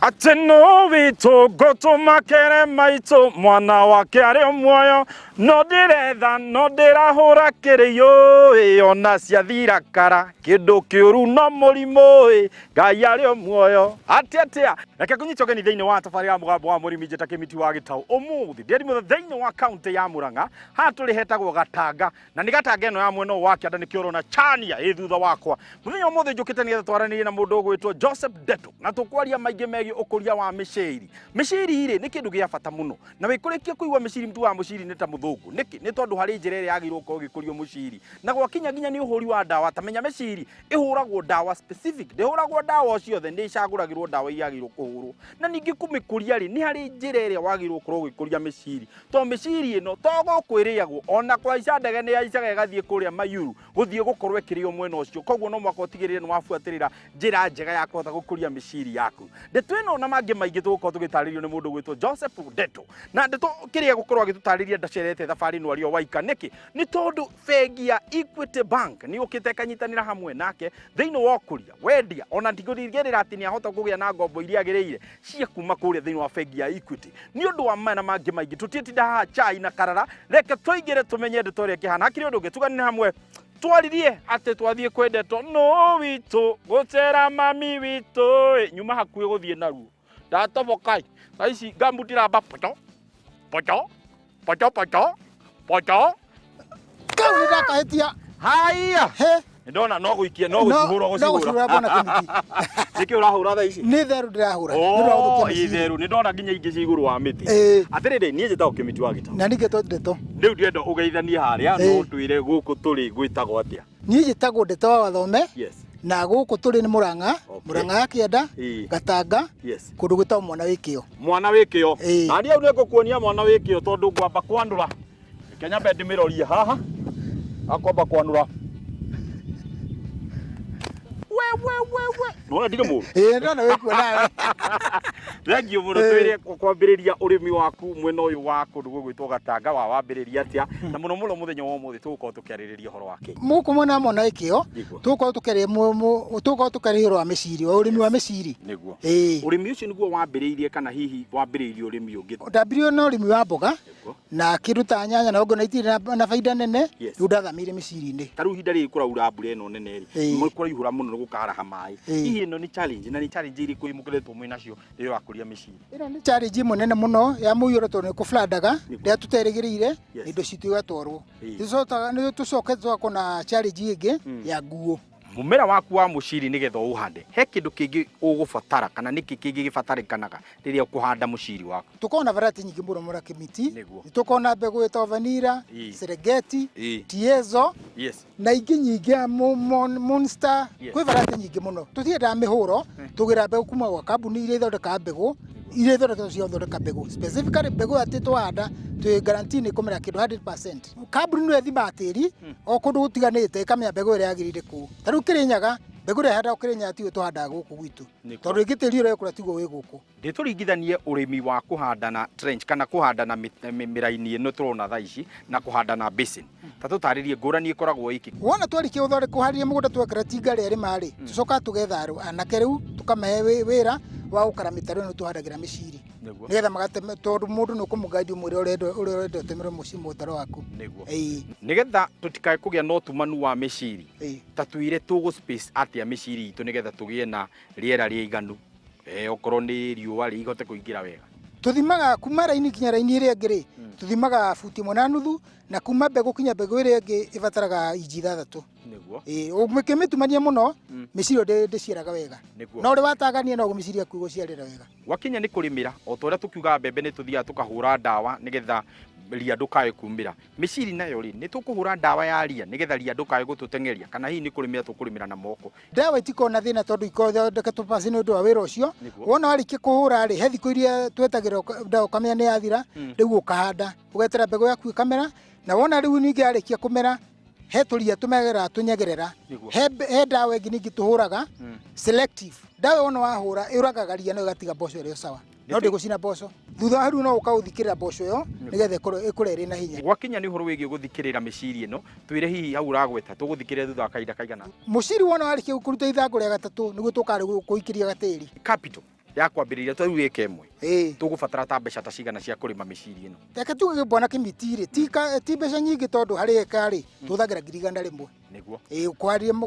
Atĩ nũ witũ ngũtũma kere maitũ mwana wake arĩ o muoyo no ndĩretha no ndĩrahũra kĩrĩyũ ĩ ona ciathira kara kĩndũ kĩũru no mũrimũ ĩ Ngai arĩ o muoyo atĩ atĩa. Reke ngũnyite ũgeni thĩinĩ wa tabarĩra ya Mũgambo wa Mũrĩmi njĩta Kĩmiti wa Gĩtaũ. Ũmũthĩ ndĩrĩ mũthĩ thĩinĩ wa kaũntĩ ya Mũrang'a haha tũrĩ hetagwo Gatanga na nĩ Gatanga ĩno ya mwena ũyũ wa kĩanda nĩkĩo ũrona chania ĩ thutha wakwa. Mũthenya ũmũthĩ njũkĩte nĩgetha twaranĩrie na mũndũ ũgwĩtwo Joseph Ndeto na tũkwaria maingĩ megiĩ ũkũria wa mĩciri. Mĩciri rĩ nĩ kĩndũ gĩa bata mũno na wĩkũrĩkia kũigua mĩciri mtu wa mũciri nĩ ta mũthũngũ. Nĩkĩ? Nĩ tondũ harĩ njĩra ĩrĩa yagĩrĩirwo gũkorwo ĩgĩkũrio mũciri na gwakinya nginya nĩ ũhũri wa ndawa ta menya mĩciri ĩhũragwo ndawa specific, ndĩhũragwo ndawa o ciothe, nĩ ĩcagũragĩrwo ndawa iria yagĩrĩirwo kũhũrwo. Na ningĩ kũmĩkũria rĩ, nĩ harĩ njĩra ĩrĩa wagĩrĩirwo gũkorwo ũgĩkũria mĩciri, tondũ mĩciri ĩno to gũkũ ĩrĩagwo, ona kũhaica ndege nĩ ĩhaicaga ĩgathiĩ kũrĩa Mayuru gũthiĩ gũkorwo ĩkĩrĩo mwena ũcio. Koguo no mũhaka ũtigĩrĩre nĩ wabuatĩrĩra njĩra njega ya kũhota gũkũria mĩciri yaku. Ndeto ĩno na mangĩ maingĩ tũgũkorwo tũgĩtarĩrio nĩ mũndũ ũgwĩtwo Joseph Ndeto. Na ndeto kĩrĩa egũkorwo agĩtũtarĩria ndacerete thabarĩ ĩno arĩ o waika. Nĩkĩ? Nĩ tondũ bengi ya Equity Bank nĩ yũkĩte ĩkanyitanĩra hamwe nake thĩinĩ wa ũkũria, wendia, ona ndigũtigĩrĩra atĩ nĩ ahota kũgĩa na ngombo iria agĩrĩire cia kuma kũrĩa thĩinĩ wa bengi ya Equity. Nĩ ũndũ wa maya na mangĩ maingĩ tũtiĩtinda haha chai na karara, reke tũingĩre tũmenye ndeto ĩrĩa ĩkĩhana. Hakĩrĩ ũndũ ũngĩ, tuganĩre hamwe twaririe atĩ twathiĩ kwĩ ndeto nũ witũ gũcera mami witũ ĩ, nyuma hakuhĩ gũthiĩ naruo ndatoboka ĩ, thaa ici ngambu ndiramba poto poto poto poto poto. Kau nĩ ndakahĩtia. Haiya. He. Ndona no gũikia no gũcihũra. No gũcihũra bwana Kĩmiti. Nĩkĩ ũrahũra thaa ici? Nĩ therũ ndĩrahũra. Nĩ ũndũ wa gũthũkia Oh, mĩciri. itherũ nĩ ndona nginya ingĩ ci igũrũ wa mĩtĩ. Ĩĩ. Atĩrĩrĩ, niĩ njĩtagwo Kĩmiti wa Gĩtaũ. Na niĩ ngetwo Ndeto. Rĩu ndĩrenda ũgeithanie harĩa Ĩĩ. no twĩre gũkũ tũrĩ gwĩtagwo atĩa. Niĩ njĩtagwo Ndeto wa Wathome. Yes. Na gũkũ tũrĩ nĩ Mũrang'a, Mũrang'a ya kĩanda, Gatanga, kũndũ gwĩtagwo Mwana wĩ Kĩo. Mwana wĩ kĩo. Ĩĩ. Na niĩ hau nĩ ngũkuonia mwana wĩ kĩo tondũ ngwamba kwanũra. Reke nyambe ndĩmĩrorie haha. Akwamba kwanũra. We we we we. Nĩwona ndirĩ mũru? Ĩĩ ndona wĩ kuo nawe. Thengiũ mũno. Twĩre kwambĩrĩria ũrĩmi waku mwena ũyũ wa kũndũ gũgwĩtwo Gatanga wa wambĩrĩria atĩa na mũno mũno mũthenya wa ũmũthĩ tũgũkorwo tũkĩarĩrĩria ũhoro wa kĩ? Gũkũ mwena wa Mwana wĩ Kĩo tũgũkorwo tũkĩaria tũgũkorwo tũkĩaria ũhoro wa mĩciri, ũrĩmi wa mĩciri. Nĩguo. Ĩĩ. Ũrĩmi ũcio nĩguo wambĩrĩirie kana hihi wambĩrĩirie ũrĩmi ũngĩ? Ndambirie na ũrĩmi wa mboga na kĩndũ ta nyanya na ngona itirĩ na baida nene, Yes. rĩu ndathamĩire mĩciri-inĩ. Ta rĩu ihinda rĩrĩ kũraura mbura ĩno nene rĩ, Ĩĩ. kũraihũra mũno nĩ gũkaraha maĩ. Ĩĩ. Hihi ĩno nĩ challenge na nĩ challenge irĩkũ mũkoretwo mwĩ nacio rĩrĩa ũrakũria mĩciri? Ĩno nĩ challenge ĩmwe nene mũno ya mũiyũro tondũ nĩ kũflandaga Nĩguo. rĩrĩa tũterĩgĩrĩire Yes. na indo citũ igatwarwo. Ĩĩ. Tũcokaga nĩ tũcokete tũgakorwo na challenge ĩngĩ ya nguo. Mũmera waku wa mũciri nĩgetha ũũhande, he kĩndũ kĩngĩ ũgũbatara kana nĩkĩ kĩngĩ gĩbatarĩkanaga rĩrĩa ũkũhanda mũciri waku? Tũkoragwo na variety nyingĩ mũno mũno Kĩmiti. Nĩguo. Nĩ tũkoragwo na mbegũ ĩtagwo vanilla, Ĩĩ. Serengeti, Ĩĩ. Tiezo Yes. na ingĩ nyingĩ Monster, Yes. kwĩ variety nyingĩ mũno. Tũtiendaga mĩhũro, tũgĩraga mbegũ kuma gwa kambuni iria ithondekaga mbegũ, iria ithondeketwo cia gũthondeka mbegũ. Specifically mbegũ ĩyo atĩ twahanda twĩ guarantee nĩ ĩkũmera kĩndũ 100%. Kambuni nĩyo ĩthimaga tĩri o kũndũ gũtiganĩte ĩkamenya mbegũ ĩrĩa yagĩrĩire kũu. Ta rĩu Kĩrĩnyaga, mbegũ ĩrĩa ĩhandagwo Kĩrĩnyaga tiyo tũhandaga gũkũ gwitũ. Nĩguo. Tondũ rĩngĩ tĩri ũrĩa wĩ kũrĩa tiguo wĩ gũkũ. Ndĩ tũringithanie ũrĩmi wa kũhanda na trench kana kũhanda na mĩraini ĩno tũrona thaa ici na kũhanda na basin. Ta tũtarĩrie ngũrani ĩkoragwo ĩkĩ. Wona twarĩkia gũthondeka kũharĩria mũgũnda twekĩra tinga rĩa rĩma rĩ, tũcokaga tũgetha anake rĩu tũkamahe wĩra wa gũkara mĩtaro ĩno tũhandagĩra mĩciri. Nĩguo. Nĩgetha magateme tondũ mũndũ nĩ ũkũmũguide ũmwĩre ũrĩa ũrenda ũtemerwo mũciĩ mũtaro waku. Nĩguo. Ĩĩ. Nĩgetha tũtikae kũgĩa na ũtumanu wa mĩciri, Ĩĩ. ta twĩre tũgũ space atĩa mĩciri itũ nĩgetha tũgĩe na rĩera rĩiganu, okorwo nĩ riũa rĩ ihote kũingĩra wega. Tũthimaga kuma raini kinya raini ĩrĩa ĩngĩ rĩ, tũthimaga buti ĩmwe na nuthu, na kuma mbegũ kinya mbegũ ĩrĩa ĩngĩ ĩbataraga inji ithathatũ. Nĩguo. Ĩĩ, ũngĩmĩtumania mũno, mĩciri ĩyo ndĩciaraga wega. Nĩguo. No ũrĩa watagania noguo mĩciri yaku ĩgũciarĩra wega. Gwakinya nĩ kũrĩmĩra, o ta ũrĩa tũkiugaga mbembe nĩ tũthiaga tũkahũra ndawa nĩgetha ria ndũkae kumĩra. Mĩciri nayo rĩ, nĩ tũkũhũra ndawa ya ria nĩgetha ria ndũkae gũtũteng'eria kana hihi nĩ kũrĩmĩra tũkũrĩmĩra na moko? Ndawa itikoragwo na thĩna tondũ ikoragwo ithondeketwo basi nĩ ũndũ wa wĩra ũcio. Wona warĩkia kũhũra rĩ, he thikũ iria twetagĩrĩra ndawa ũkamenya nĩ yathira, rĩu ũkahanda, ũgetera mbegũ yaku ĩkamera, na wona rĩu ningĩ yarĩkia kũmera, he tũria tũmegera tũnyegerera. He ndawa ĩngĩ ningĩ tũhũraga selective. Ndawa ĩyo wona wahũra ĩũragaga ria na ĩgatiga mboco ĩrĩ o sawa. No ndĩgũcina mboco. Thutha wa rĩu no ũkaũthikĩrĩra mboco ĩyo nĩgetha ĩkorwo ĩkũre ĩrĩ na hinya. Gwakinya nĩ ũhoro wĩgiĩ gũthikĩrĩra mĩciri ĩno, twĩre hihi hau ũragweta tũgũthikĩrĩra thutha wa kahinda kaigana atĩa? Mũciri wona warĩkia kũruta ithangũ rĩa gatatũ nĩguo tũkaga rĩu kũikĩria gatĩri. Capital. Ya kwambĩrĩria ta rĩu ĩka ĩmwe, Ĩĩ. tũgũbatara ta mbeca ta cigana cia kũrĩma mĩciri ĩno? Reke tuge, bwana Kĩmiti rĩ, ti mbeca nyingĩ, tondũ harĩ eka rĩ, tũhũthagĩra 100,000. Ĩĩ,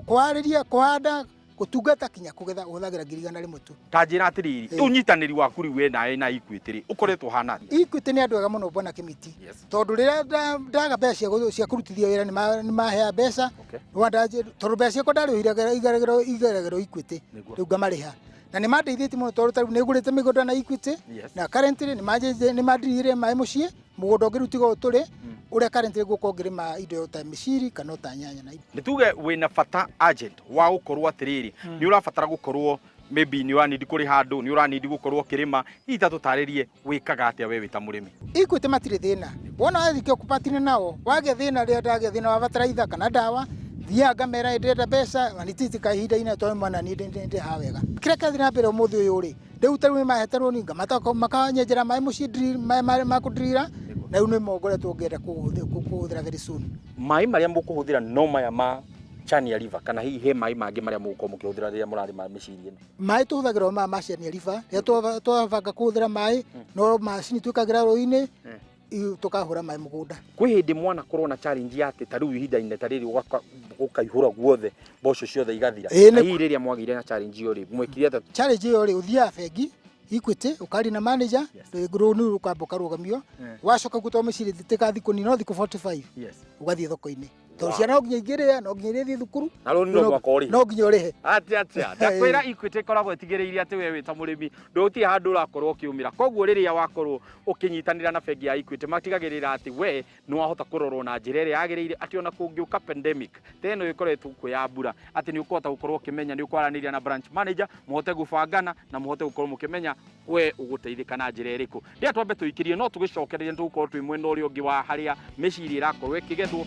kũharĩria, kũhanda, gũtungata kinya kũgetha, ũhũthagĩra 100,000 tu. Ta njĩra atĩrĩrĩ, ũnyitanĩri waku rĩu we nawe na Equity rĩ, ũkoretwo ũhana atĩa? Equity nĩ andũ ega mũno, bwana Kĩmiti, tondũ rĩrĩa ndaga mbeca cia kũrutithia wĩra, nĩ mahea mbeca. Tondũ mbeca ciakwa ndarĩhire igeragĩrwo Equity, rĩu ngamarĩha na nĩ mandeithĩtie mũno, tondũ tarĩu nĩ ngũrĩte mĩgũnda na Equity na currently nĩ mandirihire maĩ mũciĩ, mũgũnda ũngĩ rĩu tiga ũyũ tũrĩ ũrĩa currently ngũkorwo ngĩrĩma indo ta mĩciri kana ta nyanya na indo. Nĩ tuge wĩna bata urgent wa gũkorwo atĩrĩrĩ, nĩ ũrabatara gũkorwo maybe nĩ ũranindi kũrĩha andũ, nĩ ũranindi gũkorwo ũkĩrĩma, hihi ta tũtarĩrie wĩkaga atĩa we wĩ ta mũrĩmi? Equity matirĩ thĩna. Wona wathiĩ kũpatine nao, wagĩa thĩna, rĩrĩa ndagĩa thĩna wa bataraitha kana ndawa, thiaga ngamera ndĩrenda mbeca na nititika ihinda inene, tondũ mwana niĩ ndĩhaga wega. Kĩrĩa kĩrathiĩ na mbere ũmũthĩ ũyũ rĩ, rĩu ta rĩu nĩ mahete rũni, makanyenjera maĩ mũciĩ, maĩ ma kũndirira, na rĩu nĩmo ngoretwo ngĩenda kũhũthĩra very soon. Maĩ marĩa mũkũhũthĩra no maya ma Chania River, kana hihi he maĩ mangĩ marĩa mũgũkorwo mũkĩhũthĩra rĩrĩa mũrarĩma mĩciri ĩno? Maĩ tũhũthagĩra o maya ma Chania River. Rĩrĩa twabanga kũhũthĩra maĩ, no macini twĩkagĩra rũĩ-inĩ, tũkahũra maĩ mũgũnda. Kwĩ hĩndĩ mwanakorwo na challenge ya atĩ ta rĩu ihinda-inĩ ta rĩrĩ gũkaihũra guothe, mboco ciothe igathira? Ĩĩ. Na hihi rĩrĩa mwagĩire na challenge ĩyo rĩ, mwekire atĩa? Challenge ĩyo rĩ, ũthiaga bengi Equity, ũkaria na manager, rũni rũu rũkamba ũkarũgamio, wacoka guo, tondũ mĩciri ĩtĩkaga thikũ nini, no thikũ 45, ũgathiĩ thoko-inĩ, tondũ ciana no nginya ingĩrĩa, no nginya irĩthiĩ thukuru. Na rũni no mũhaka ũrĩhe. No nginya ũrĩhe. Atĩa atĩa, ndakwĩra Equity ĩkoragwo ĩtigĩrĩire atĩ we wĩ ta mũrĩmi ndũgũtirĩ handũ ũrakorwo ũkĩũmĩra. Koguo rĩrĩa wakorwo ũkĩnyitanĩra na bengi ya Equity, matigagĩrĩra atĩ we nĩ wahota kũrorwo na njĩra ĩrĩa yagĩrĩire, atĩ ona kũngĩũka pandemic ta ĩno ĩkoretwo kuo ya mbura, atĩ nĩ ũkũhota gũkorwo ũkĩmenya nĩ ũkwaranĩria na branch manager, mũhote gũbangana na mũhote gũkorwo mũkĩmenya we ũgũteithĩka na njĩra ĩrĩkũ. Rĩrĩa twambe tũikĩrie, no tũgĩcokererie, nĩ tũgũkorwo twĩ mwena ũrĩa ũngĩ wa harĩa mĩciri ĩrakorwo ĩkĩgethwo.